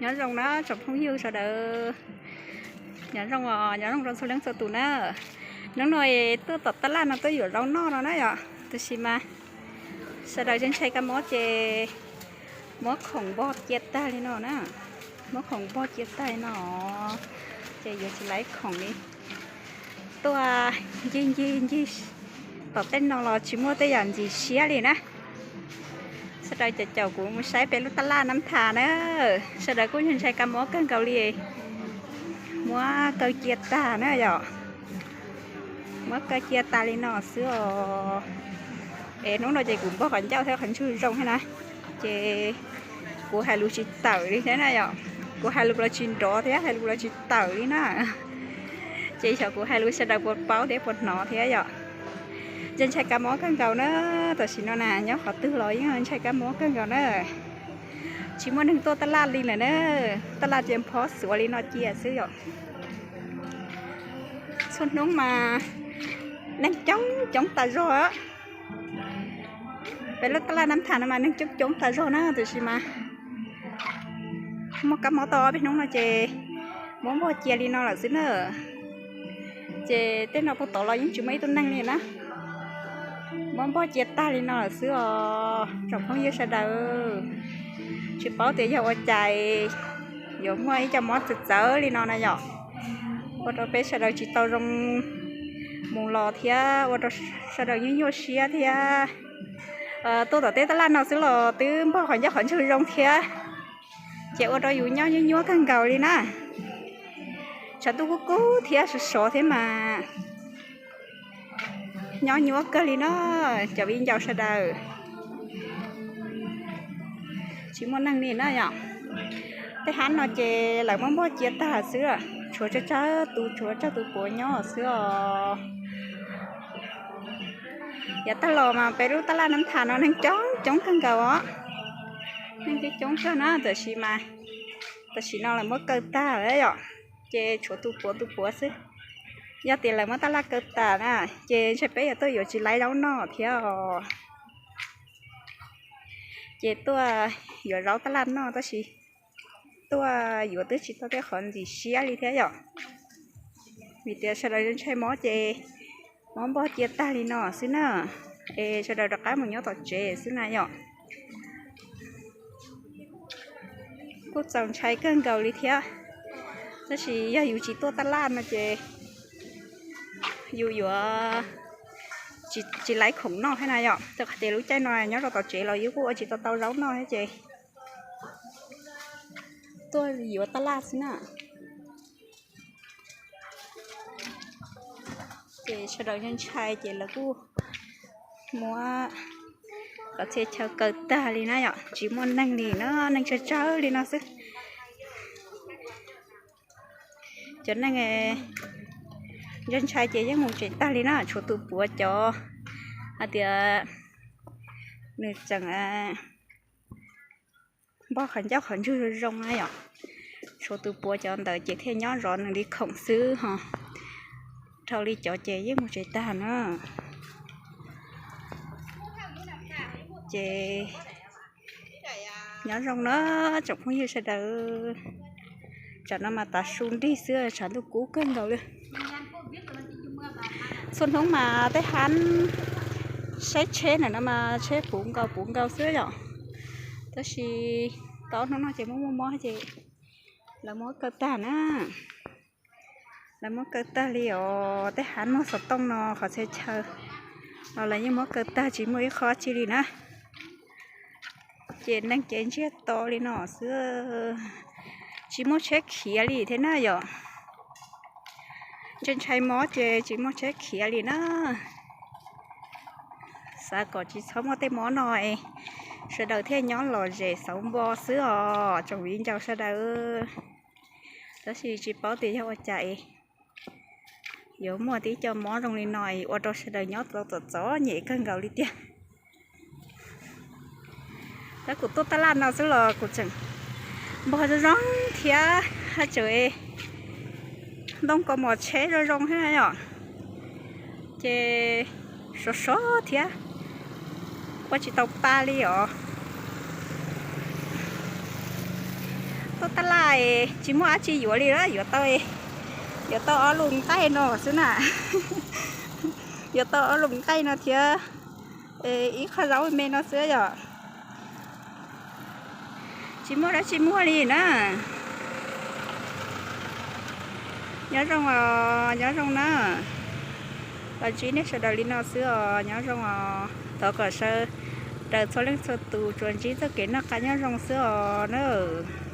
Nyob zoo na tsoom phooj ywg sawv daws, nyob zoo os, nyob zoo rau txhua leej txhua tus na. Hnub no tuaj tom taj laj no tuaj yuav zaub noj no na yom, tab sis mas sawv daws ntshai ntshai kab mob ces muab khoom npog cia tag li no na, muab khoom npog cia tag li no ces yuav tsis laiv khoom li. Tuaj ncig ncig ncig tom tej no los tsis muaj tej yam ntxim siab li na. Sawv daws caum caum kuv mus saib peb lub taj laj Nab Thas na. Sawv daws kuj ntshai kab mob kawg nkaus li, muab kaw cia tag na yom, muab kaw cia tas li no xwb os. Es hnub no ces kuv npog qhov ncauj thiab qhov ntswg zoo thiab na, ces kuv hais lus tsis tawm li thiab na yom, kuv hais lus los tsis nrov thiab hais lus los tsis tawm li na. Ces xyov kuv hais lus sawv daws puas paub thiab puas hnov thiab yom. Ntshai ntshai kab mob kawg nkaus na, tam sim no na nyob qhov twg los yeej ntshai kab mob kawg nkaus na. Tsis muaj neeg tuaj taj laj li lawm na, taj laj ces phob xuav li no cia xwb yom. Txhua hnub mas neeg coob coob tas zog. Peb lub taj laj Nab Thas no mas neeg coob coob tas zog na, tiam sis mas muaj kab mob tau ob peb hnub no ces muab npog cia li no lawm xwb na. Ces tej no puag tod los yeej tsis muaj ib tug neeg li na, muab npog cia tag li no lawm xwb os tsoom phooj ywg sawv daws. Tsis paub tias yog ua cas yuav muaj ib co mob txawv txawv li no na yom, ua rau peb sawv daws tsis tau zoo mus los thiab ua rau sawv daws nyuaj nyuaj siab thiab. Tuaj tom tej taj laj no xwb los twb npog qhov ncauj qhov ntswg zoo thiab, ces ua rau yus nyob nyuaj nyuaj kawg nkaus li na. Tshav ntuj kub kub thiab sov sov thiab mas nyob nyuaj kawg li na cov viv ncaus sawv daws. Tsis muaj neeg li na yom. Tej hab no ces lawv muab npog cia tag xwb, tshuav tsawg tsawg tus, tshuav tsawg tus puav nyob xwb os. Yav tag los mas peb lub taj laj Nab Thas no neeg coob coob kawg nkaus os, neeg coob coob kawg na, tab sis mas tam sim no lawv muab kaw tag lawm yom, ces tshuav tus puav tus puav xwb. Yog tias lawv muab taj laj kaw tas na, ces ntshe peb yuav tuaj yuav tsis laiv zaub noj thiab os. Ces tuaj yuav zaub taj laj noj tab sis tuaj yuav twb tsis tau tej qhov ntxim siab li thiab yom, vim tias sawv daws ntshai mob ces muab npog cia tag li no xwb na, es sawv daws rov qab mus nyob tom tsev xwb na yom. Kuj txaus ntshai kawg nkaus li thiab, tab sis yog yus tsis tuaj taj laj no ces yus yuav tsis laiv khoom noj thiab na yom, rau qhov tias lub caij no nyob rau tom tsev los yus kuj ua tsis tau tau zaub noj thiab ces tuaj yuav taj laj xwb na. Ces sawv daws ntshai ces lawv kuj muab qhov txhia chaw kaw tag li na yom, tsis muaj neeg li na, neeg tsawg tsawg li no xwb. Cov neeg ntshai ntshai ces yeej mus tsev tag li na, tshuav tus puav cov hais tias nws tseem npog qhov ncauj qhov ntswg zoo zoo na yom, tshuav tus puav cov ntawd ces thiaj nyob zov nws li khoom xwb ho, dhau li cov ces yeej mus tsev tag na. Ces nyob zoo na tsoom phooj ywg sawv daws, tsam no mas tav su nrig xwb, tshav ntuj kub kawg nkaus li. Txhua hnub mas tej hab saib tsheb ntawm no mas tsheb puv nkaus puv nkaus xwb yom, tab sis tau ob hnub no ces muaj muaj mob ces lawv muab kaw tag na. Lawv muab kaw tag li os, tej hab muag xov tooj no qhov txhia chaw los lawv yeej muab kaw tag tsis muaj ib qho tsi li na. Ces neeg ces ntsiag to li no xwb, tsis muaj tsheb khiav li thiab na yom. Ntshai ntshai mob ces tsis muaj tsheb khiav li na. Xav kom tsis txhob muaj tej mob no, sawv daws thiaj nyob lom zem xauv npo xwb os tsoom viv ncaus sawv daws. Tab sis tsis paub tias yog ua cas yuav muaj tib co mob zoo li no ua rau sawv daws nyob txom txom nyem kawg nkaus li tiag. Tab kuv tuaj taj laj no xwb los kuv tseem npog zoo zoo thiab haj tseem ntoo kaus mom tsheb zoo zoo thiab yom. Ces sov sov thiab ua tsis tau pa li os. Tau tab laj, tsis muaj dab tsi yuav li, yuav tau, yuav tau ob lub nqaij no xwb na. Yuav tau ob lub nqaij no thiab ib qho zaub me no xwb yom. Tsis muaj dab tsi muaj li na. Nyob zoo os, nyob zoo na. Los ntsib nej sawv daws li no xwb os, nyob zoo os. Thov kom sawv daws txhua leej txhua tus tsuas ntsib txoj kev noj qab nyob zoo xwb os nawb.